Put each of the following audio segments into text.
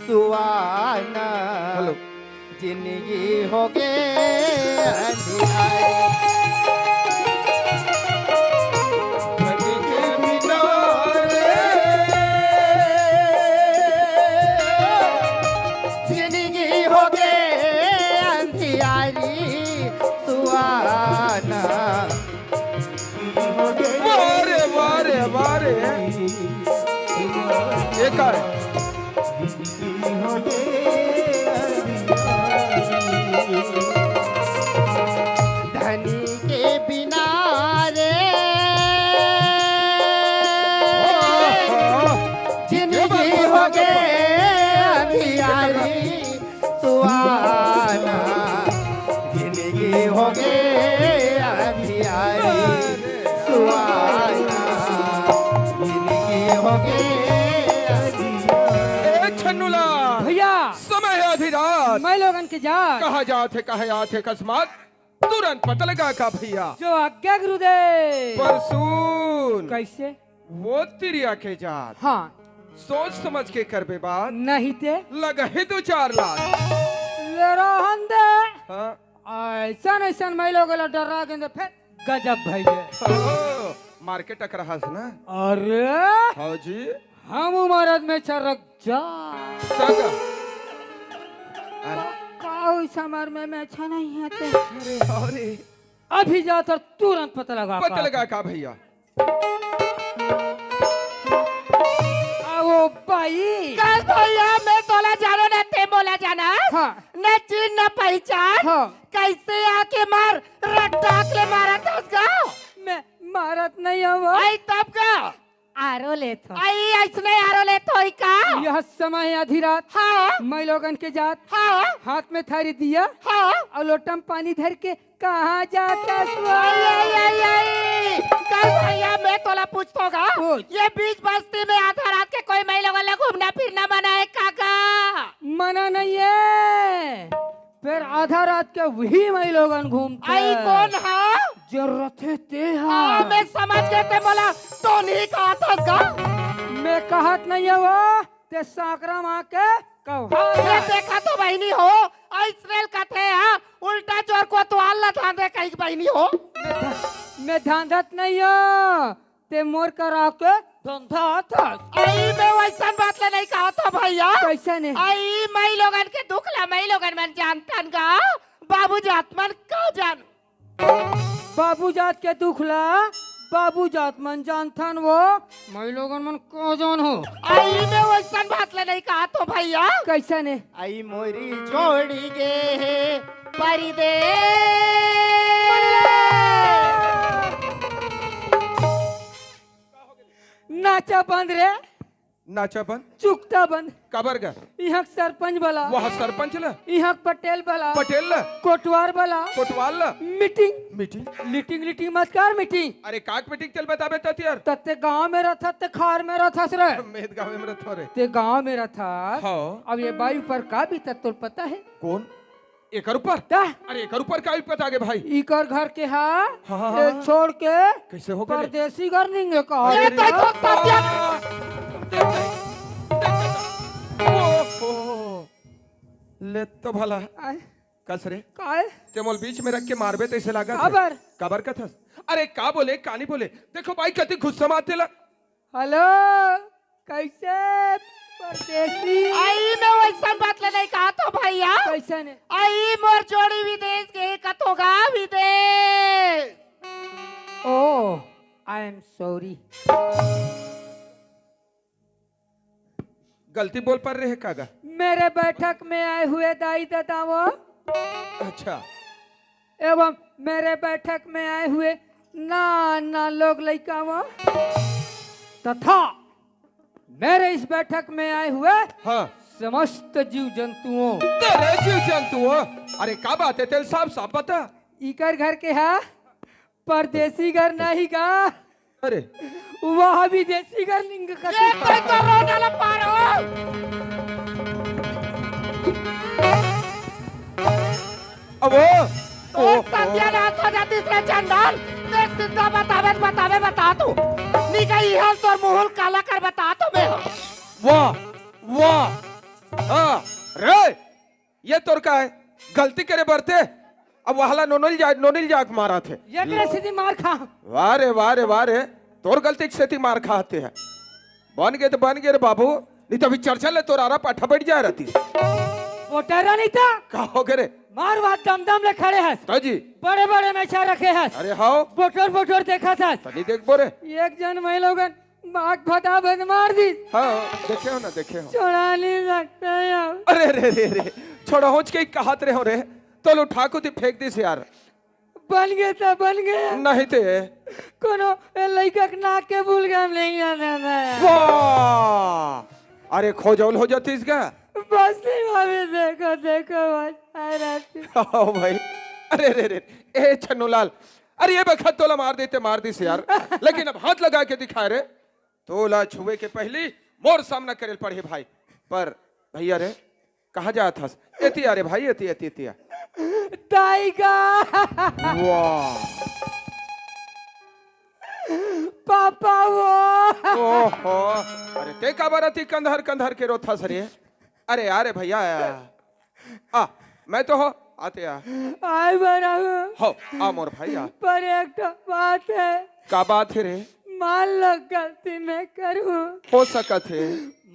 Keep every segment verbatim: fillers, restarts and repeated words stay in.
सुहाना। Hello. जिंदगी हो गे अंधियारी। जिंदगी हो गे अंधियारी सुहाना। वाह रे, वाह रे, वाह रे। ये का है? धनी के बिना रे जिंदगी हो गे अंधियारी सुहाना। जिंदगी हो गे अंधियारी सुहाना। जिंदगी हो गे अंधियारी। ए छन्नूलाल। भैया। समय है आधी रात। मैं लोगन के जात। कहाँ जात है, कहाँ जात है अकस्मात? तुरंत पता लगा का भैया? जो आज्ञा गुरुदेव। पर सुन। कैसे? वो तिरिया के जात। हाँ। सोच समझ के करबे बात। नहीं ते? लगही दू चार लात। ले रहन दे। हाँ। ऐसन ऐसन मैं लोग ला डरा गेंदे, फिर गजब भइगे। ओ, मार के टकराहस ना? अरे। हाँ जी। हम उमरत में चरक जा। सगा। अरे। का उस हमर में, में अच्छा नहीं है ते? अरे, अरे। अभी जात हँव तुरंत पता लगा पता का। लगा का भैया? आ वो बाई। कस भैया, मैं तोला जानों न ते मोला जानस। हाँ। न चिन न पहिचान। हाँ। कैसे आके मार रट्टाक ले मारत हस गा? मैं मारत नहीं हँव। आई तब का? आरो लेत हँव। आई, अइसने आरो लेत होही का? यह समय आधी रात। हाँ। मैं लोगन के जात। हाँ। हाथ में थारी दिया। हाँ। अउ लोटा म पानी धर के कहाँ जात हस? आई, आई, आई, आई। कस भैया, मैं तोला पूछत हँव गा। पूछ। ये बीच बस्ती में आधा रात के कोई मैं लोगन ला घूमना फिरना मना है का गा? मना नहीं है। फिर आधा रात के वही मैं लोगन घूमथे। आई कोन हा? जो रथे ते हा। हाँ, मैं समझ गेंव ते मोला टोनी कहत हस गा। मैं कहत नहीं हँव वो, ते सांकरा माँ के कहा। ये देखा तो बहिनी हो, इसराइल कथे हा, उल्टा चोर कोतवाल ला धांधे कही बहिनी हो। मैं धा-, मैं धांधत नहीं हँव। ते मोर करा के धंधा आथस। आई, मैं वइसन बात ले नहीं कहत हँव भैया। कइसन हे? आई, मैं लोगन के दुख ला मैं लोगन मन जानथन गा। बाबू जात मन का जान। बाबू जात के दुख ला बाबू जात मन जानथन वो। मैं लोगन मन का जानहूँ? आई, मैं वइसन बात ले नहीं कहत हँव भैया। कइसन हे? आई मोरी जोड़ी गे हे परदेस। नाचा बंद रे। नाचा बंद? चुकता बंद। काबर गा? इहाँ के सरपंच बला। वहाँ सरपंच ला? इहाँ के पटेल बला। पटेल ला? कोटवार बला। कोटवार ला? मीटिंग। मीटिंग? लीटिंग, लीटिंग मत कर, मीटिंग। अरे, काक मीटिंग चल बताबे त यार। त ते गाँव में रथस, ते खार में रथस रे। मैं त गाँव में रथँव रे। ते गाँव में रथस। हाँ। अब ये बाई ऊपर का बीतत तोर पता हे? कोन? एकर ऊपर? का? अरे, एकर ऊपर का बीतत आगे भाई? इकर घर के हा, हाँ, हाँ, ये हाँ। छोड़ के कइसे हो गे? परदेसी घर निंगे का। अरे ये तो रे। तो सत्य। देख, देख, देख, देख। ओहो। ले तो भला। आय। कस रे? काय? ते मोला बीच में रख के मारबे तइसे लागत हे। काबर? काबर कथस? अरे का बोले, का नहीं बोले? देखो भाई, कति गुस्सा म आथे ला। हेलो, कइसे परदेसी? आई, मैं वइसन बात ले नहीं कहत हँव भैया। कइसन हे? आई, मोर जोड़ी विदेश गे कथों गा, विदेश। Oh, I am sorry। गलती बोल पर रहे का गा? मेरे बैठक में आए हुए दाई ददा वो। अच्छा। एवं मेरे बैठक में आए हुए नाना लोग लइका वो तथा मेरे इस बैठक में आए हुए हाँ। समस्त जीव जंतुओं। तेरे जीव जंतुओं? अरे का बात हे तेल साहब, साफ बता। इकर घर के हा परदेसी घर नहीं गा। अरे। वह विदेसी घर निंगे कथों। ये तो, तो रोना ला पार हो। अब वो, तो ओ, ओ। सत्यानाश हो जातिस रे चंडाल। देख सीधा बतावे, बतावे, बता तू। निकल इहाँ ले तोर मुँह ल काला कर बता तू मैं। वाह, वाह। हाँ, रे, ये तोर का है? गलती करे बरते, अब वहला नोनिल जा, नोनिल जाके मारा थे। ये तेरे सीधी मार खा। वाह रे, वाह रे, वाह रे, तोर गलती के सेती मार खाते हैं। बन गए तो बन गए रे बाबू, नहीं तो अभी चर्चा ले तोर आरा पाठा बैठ जाए रहती। बोटर नहीं था। का हो गए रे? मार बात दम दम ले खड़े हस। तो जी। बड़े बड़े मेछा रखे हस। अरे हाओ। बोटर बोटर देखा था। तनी देख बोरे। एक जन मैं लोगन बाग फटाफट मार दी। हाँ, देखे हो ना, देखे हो। छोड़ा नहीं सकते यार। अरे रे रे रे, छोड़ा होच के कहत रहे हो रे, तो लो ठाकुर ती फेंक दिस यार। बन गए तो बन गए। नहीं ते। कोनो ए लइका के नाक के बुलगम नहीं जाना था यार। वाह, अरे खोजौल हो जाती इसका। बस नहीं भाभी, देखो देखो बस आ रहती। ओ भाई, अरे रे रे, ए छन्नूलाल, अरे ये बखत तोला मार देते, मार दिस यार, लेकिन अब हाथ लगा के दिखा रे। तोला छुए के पहली मोर सामना करे पड़ही भाई। पर भैया रे, कहाँ जात हस? एती आ रे भाई, एती, एती, एती आ। दाई का। वाह। पापा वो। ओहो, अरे ते काबर अति कंधार कंधार के रोथस रे? अरे आ रे भैया, आ, मैं तो हो, आते आ। आय बराबर। हो, आ मोर भाई आ। पर एक ठो बात है। का बात है रे? मान लो गलती मैं करूँ। हो सकत है।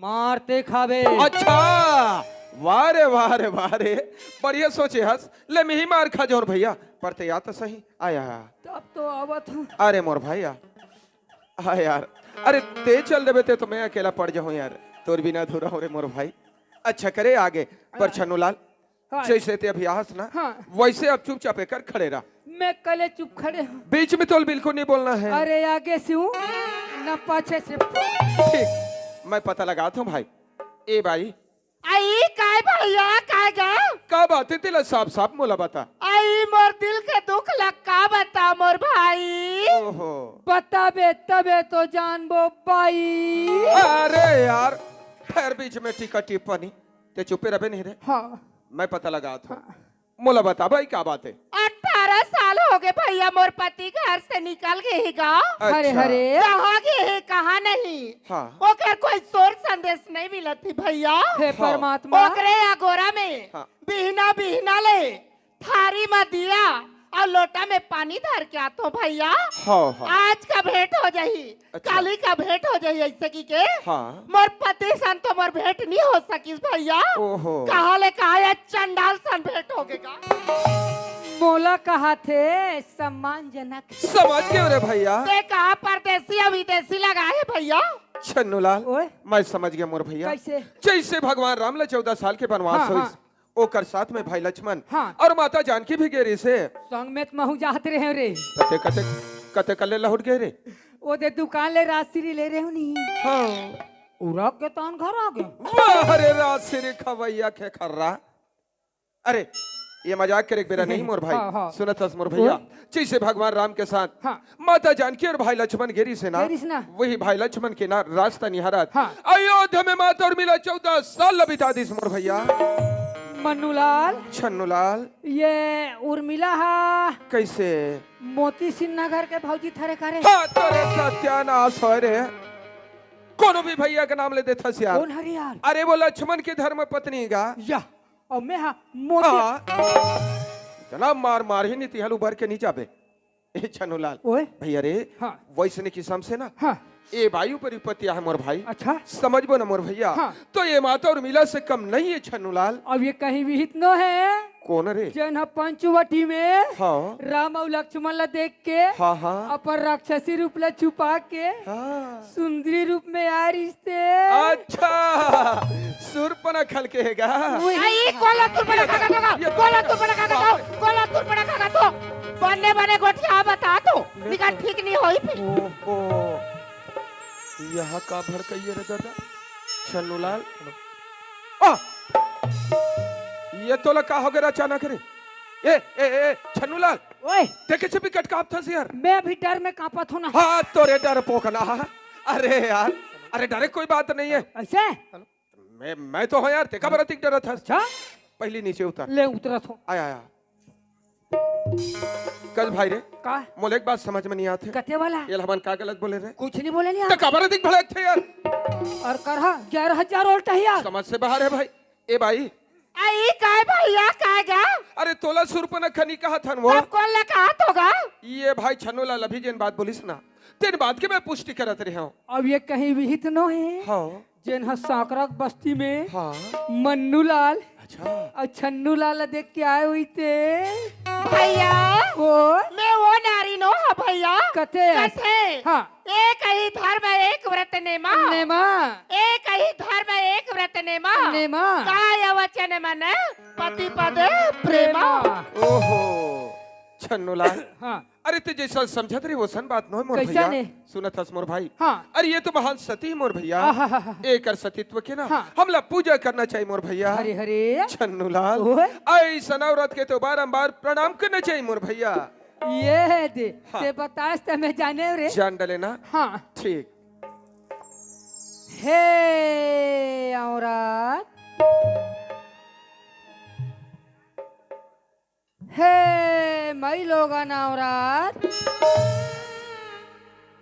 मारते खाबे। अच्छा, वाह रे, वाह रे, वाह रे, बढ़िया सोचे हस। ले मिही मार खा जोर भैया, पर ते या तो सही आया। तब तो आवत हूँ। अरे मोर भाई आ, हाँ यार, अरे ते चल देबे ते तो मैं अकेला पड़ जाऊँ यार, तोर बिना अधूरा हो रे मोर भाई। अच्छा करे आगे, पर हाँ। छन्नूलाल, हाँ। जैसे ते अभी आहस ना, हाँ। वैसे अब चुपचाप एकर खड़े रह। मैं कले चुप खड़े हूँ। बीच में तो बिल्कुल नहीं बोलना है। अरे आगे से हूँ, ना पाछे से। ठीक, मैं पता लगात हूँ भाई। ए भाई। आई काय भैया, काय गा? का बात है तेला साफ साफ मोला बता। आई मोर दिल के दुख ला का बता मोर भाई। ओहो। बताबे तबे तो जानबो बाई। अरे यार, फिर बीच में टीका टिप्पणी, ते चुपे रहे नहीं रे। हाँ। मैं पता लगात हूँ। हाँ। मोला बता भाई, का बात है? अठारह साल हो गए भैया, मोर पति घर से निकल गए ही गा। अच्छा। अरे, अरे। कहाँ गए है, कहाँ नहीं? हाँ। ओकर कोई शोर संदेश नहीं मिलत ही भैया। हे हाँ। परमात्मा। ओकरे अगोरा में हाँ। बिहना बिहना ले थारी में दिया और लोटा में पानी धर के आतो भैया। हाँ, हाँ। आज का भेंट हो जाही। अच्छा। काली का भेंट हो जाही ऐसे की के। हाँ। मोर पति सन तो मोर भेंट नहीं हो सकिस भैया। ओहो। कहाँ ले कहाँ ये चंडाल सन भेंट हो गए का। मोला कहा थे सम्मानजनक। समझ गए रे भैया। ते कहा परदेसी या विदेशी लगा है भैया। छन्नूलाल, ओए। मैं समझ गया मोर भैया। कैसे? जैसे भगवान राम ला चौदह साल के वनवास हाँ, होइस, हाँ। ओकर साथ में भाई लक्ष्मण हाँ। और माता जानकी भी गे रहिस हे। संग में त महू जात रहे रे। कते, कते, कते कल्ले लहुट गए रे? ओ दे दुकान ले राजश्री ले रहे हो नहीं। हाँ। उरक के तान घर आ गए। वाह रे राजश्री खवैया के खर्रा। अरे, ये मजाक करे के बेरा नहीं मोर भाई। हाँ, हाँ। सुनत हस मोर भैया। बोल। जैसे भगवान राम के साथ हाँ। माता जानकी और भाई लक्ष्मण गे रहिस हे ना, गे रहिस ना। वही भाई लक्ष्मण के ना रास्ता निहारत हाँ। अयोध्या में माता उर्मिला चौदह साल ला बिता दिस मोर भैया। मन्नूलाल। छन्नूलाल। ये उर्मिला हा। कैसे? मोती सिन्हा घर के भौजी थरे करे। हाँ, तोरे सत्यानाश होय रे। कोनो भी भैया के नाम ले देथस यार। कौन हरे यार? अरे वो लक्ष्मण के धर्म पत्नी गा। या, और मैं हा मोती। हाँ। इतना मार मार ही नहीं तिहल उबर के नहीं जाबे। ए छन्नूलाल। ओए। भैया रे, हाँ। वैसने किसम से ना, हाँ। ए बाई ऊपर विपत्ति आहे मोर भाई। अच्छा। समझबो ना मोर भैया। हाँ। तो ये माता उर्मिला से कम नहीं है छन्नूलाल। अब ये कहीं विहित न है। कौन रे? जन ह पंचवटी में हाँ। राम और लक्ष्मण ला देख के हाँ, हाँ। अपन राक्षसी रूप ला छुपा के हाँ। सुंदरी रूप में आ रिश्ते। अच्छा, सुरपना खल के है गा? वही। आई, कोला सुरपना खा के तो, ये कोला सुरपना खा के तो, कोला सुरपना खा के तो। बने बने गोठिया बता तो, निका ठीक नहीं होई फिर। ओहो, यहाँ का भड़कइए रे दादा? छन्नूलाल। आ! ये तोला का हो गया अचानक रे? ए, ए, ए, छन्नूलाल। ओए। देखे छे भी कट कांपथस यार। मैं अभी डर में कांपत हूँ ना। हाँ, तोरे डर पोकना। अरे यार, अरे डरे कोई बात नहीं है। ऐसे? मैं, मैं तो हूँ यार, तेका बर अतिक डरत हस। अच्छा? पहली नीचे उतर। ले उतरत हूँ। आया, आया। चल भाई रे, का? मोला एक बात समझ में नहीं आत हे। कते वाला? ये हमन का गलत बोले रे? कुछ नहीं बोले नहीं त आप। काबर अधिक भड़कथे यार? अउ करहा ग्यारह हजार उल्टा हे यार। समझ से बाहर हे भाई। ए भाई। अई काय भैया, काय गा? अरे तोला सुरपनखा नइ कहत हन वो। तब कोन ला कहत होगा? ये भाई छन्नू लाल अभी जेन बात बोलिस ना, तेन बात के मैं पुष्टि करत रहे हूँ। अब ये कहीं विहित नो हे। हाँ। जेन ह सांकरा बस्ती में हाँ। मन्नू लाल अच्छा। अउ छन्नू लाल ला देख के आए हुई ते। भैया, वो? मैं वो नारी नो हा भैया। कते? कते? हाँ। एक ही धर्म एक व्रत नेमा। नेमा। एक ही धर्म एक व्रत नेमा। नेमा। काय वचन मन पति पद प्रेमा। प्रेमा। ओहो, छन्नू लाल। हाँ। अरे, ते जैसा समझत रहे, वैसन बात नोहे मोर कैसा भैया। ने? सुनत हस मोर भाई। हाँ। अरे, ये तो महान सती हे मोर भैया। आहाहाहा। एकर सतीत्व के ना, हाँ। हमला पूजा करना चाहिए मोर भैया। हरे, हरे। छन्नू लाल, ओए। ऐसन औरत के तो बारंबार प्रणाम करना चाहिए मोर भैया। ये दे, हाँ। ते बतास त मैं जाने रे। जान डले ना? हाँ। ठीक। हे औरत। हे माईलोगन औरत,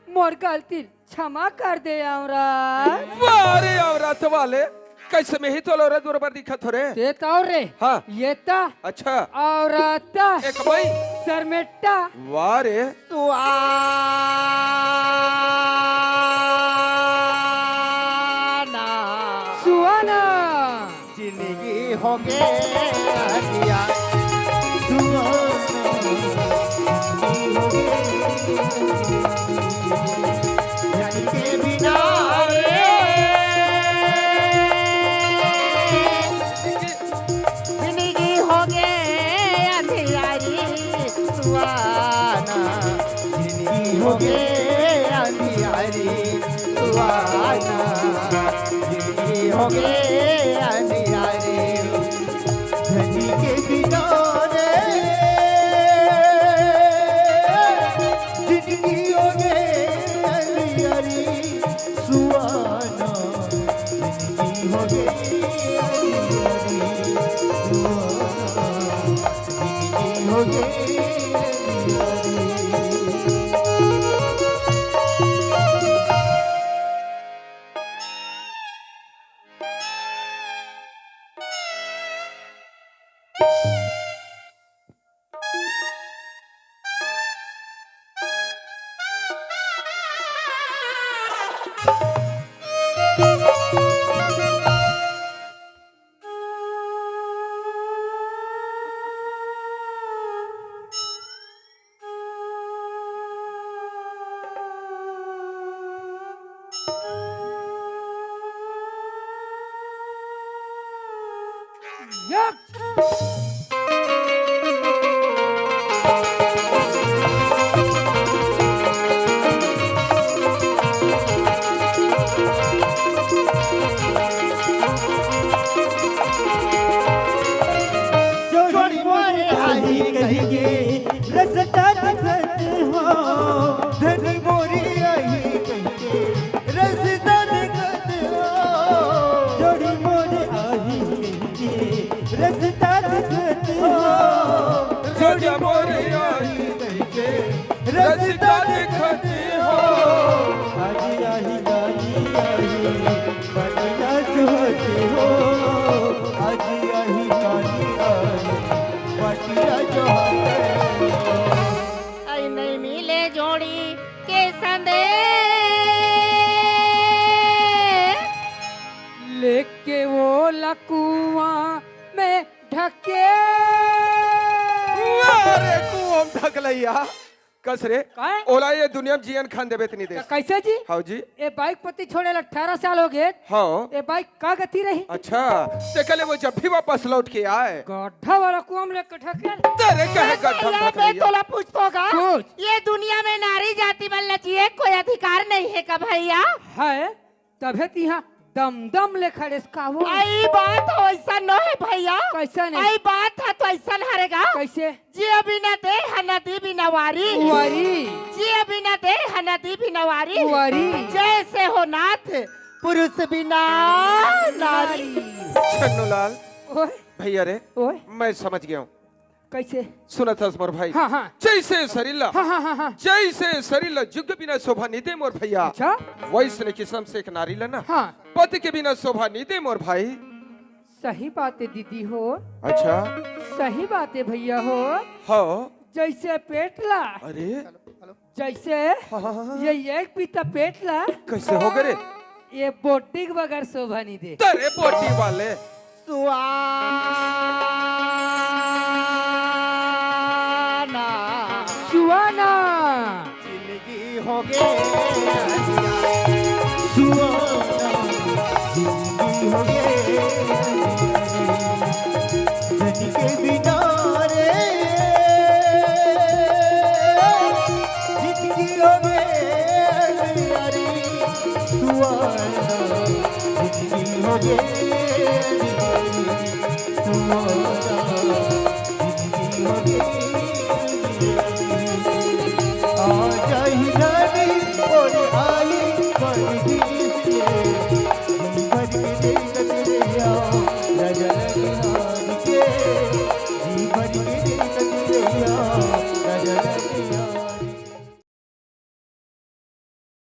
मोर गलती क्षमा कर दे औरत। वाह रे औरत वाले, कैसे में ही तो औरत बरोबर दिखत हो रे? ते तो रे। हाँ। ये ता। अच्छा। औरत। एक माई। शर्मेटा। वाह रे। सुहाना। सुहाना। जिंदगी हो गे अंधियार, सुहाना। जिंदगी हो गे अंधियार, के बिना रे। जिंदगी हो गे अंधियारी, सुहाना। जिंदगी हो गे अंधियारी, सुहाना। जिंदगी हो गे अंधियारी, धनी के बिना रे। जिंदगी हो गे अंधियारी, सुहाना। जिंदगी हो गे अंधियारी, सुहाना। जिंदगी हो गे अंधियारी। जोड़ी मोरे आही कहिके रस्ता देखत हो, धनी मोरे आही कहिके रस्ता देखत हो। जोड़ी मोरे आही कहिके रस्ता देखत हो, जोड़ी मोरे आही कहिके रस्ता देखत हो। आज आही गाली आही, बटिया जोहत हो। आज आही गाली आही, बटिया जोहत हो। आई नहीं मिले जोड़ी के संदेश। लेके वो लकुआ में ढके। अरे कुआं में ढकलैया। कस रे? काय? ओला ये दुनिया में जियन खान देबे त नहीं देस। कैसे जी? हाव जी। ए बाइक पति छोड़े ला अठारह साल हो गे। हाव। ए बाइक का गति रही? अच्छा, ते कले वो जब भी वापस लौट के आए। गड्ढा वाला कुआं में लेके ढकेल। तेरे कहे गड्ढा में मैं ढकलैया। तोला पूछतो का? पूछ। ये दुनिया में नारी जाति मन ला जिए कोई अधिकार नहीं है का भैया? है। तभे तिहा दम दम ले खड़ेस का वो। आई बात वैसा न है भैया। कैसा नहीं? आई बात ह तो ऐसा हरेगा। कैसे? जिए बिना देह नदी बिना वारी। वारी। जिए बिना देह नदी बिना वारी। वारी। जैसे हो नाथ पुरुष बिना नारी। छन्नूलाल। ओए। भैया रे, ओए। मैं समझ गया हूँ। कैसे? सुनत हस मोर भाई। हाँ, हाँ। जैसे शरीर ला, हाँ, हाँ, हाँ, हाँ। जैसे शरीर ला जुग बिना शोभा नइ दे मोर भैया। अच्छा। वैसने किसम से एक नारी ला ना, हाँ। पति के बिना शोभा नइ दे मोर भाई। सही बात है दीदी हो। अच्छा। सही बात है भैया हो। हाँ। जैसे पेट ला, अरे। जैसे हाँ, हाँ, हाँ, हाँ। ये एक पीता पेट ला, कैसे हो गए रे? ये बोटी के बगैर शोभा नहीं दे। तेरे बोटी वाले। सुहाना सुहाना। जिंदगी हो गए। सुहाना जिंदगी हो गए। धन के बिना रे जिंदगी हो गए। सुहाना जिंदगी हो गए।